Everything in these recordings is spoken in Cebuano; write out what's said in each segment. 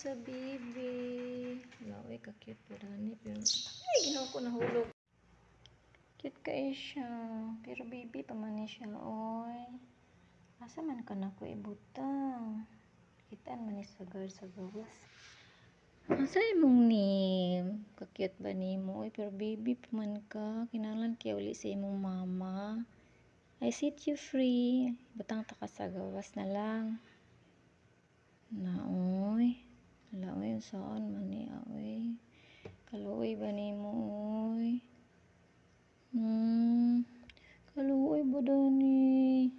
Sa baby. Wala, uy, ka-cute po dani. Pero, ay, Ginoo ko, nahulog. Cute kaayo siya. Pero baby pa man ni siya, oy. Asa man ka nako ibutang? Kitaan man ni sa guard sa gawas. Asa imong name? Ka-cute ba nimo? Oy, pero baby pa man ka. Kinahanglan kaya uli sa imong mama. I set you free. Butang ta ka sa gawas na lang. Na, oy. Wala, oy. Saan man ni, oy. Kaluoy ba nimo, oy? Kaluoy ba dani?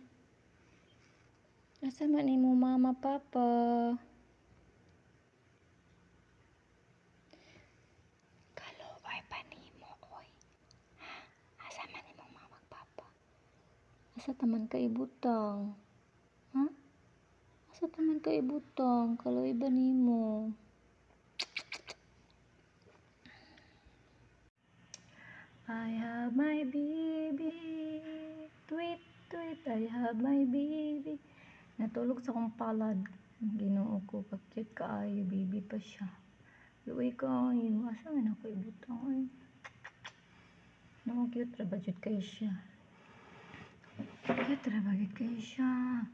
Asa man imo mama, papa? Kaluoy ba nimo, oy? Ha? Asa man imong mama, papa? Asa taman ka ibutang? Ha? Asa taman ka ibutang? Kaluoy ba nimo? I have my baby. Tweet, tweet, I have my baby. Natulog sa akong palad. Ginoo ko, ka-cute kaayo, baby pa siya. Luoy kaayo. Asa man ako ibutang, oy? No, cute ra ba jud kay siya? Cute ra ba jud kay siya?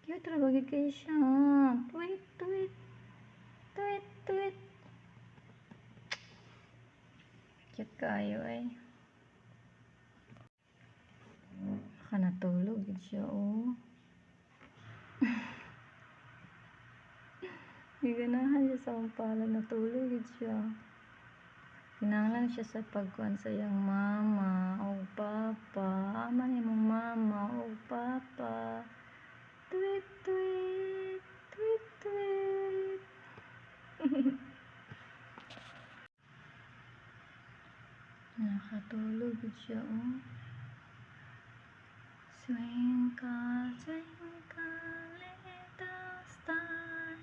Cute ra ba jud kay siya? Tweet, tweet. Tweet, tweet. Cute kaayo, ay. Baka natulog jud siya, oh. Giganahan siya sa akong palad. Natulog jud siya. Kinahanglan siya sa pagkuan sa iyang mama o papa. Ama ni mong mama o papa. Tweet, tweet. Tweet, tweet. Nakatulog jud siya, oh. Twinkle, twinkle, little star.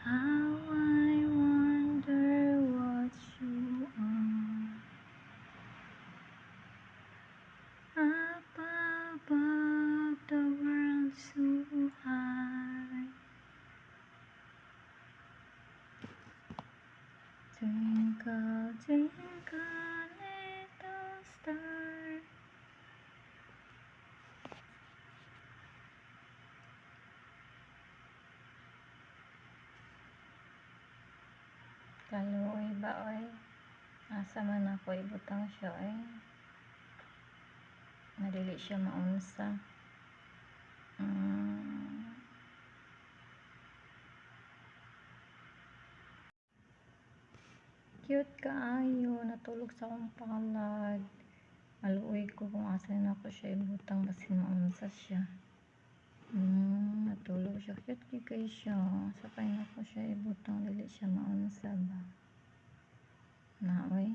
How I wonder what you are. Up above the world so high. Twinkle, twinkle, little star. Kaluoy ba, oy? Asa man ako ibutang siya, oy? Madili siya maunsa. Cute kaayo. Natulog sa akong palad. Maluoy ko kung asa na ako siya ibutang basin maunsa siya. Natulog siya. Cute gyud kay siya. Sa kay nako siya ibutang dili siya maunsa ba. Na, oy.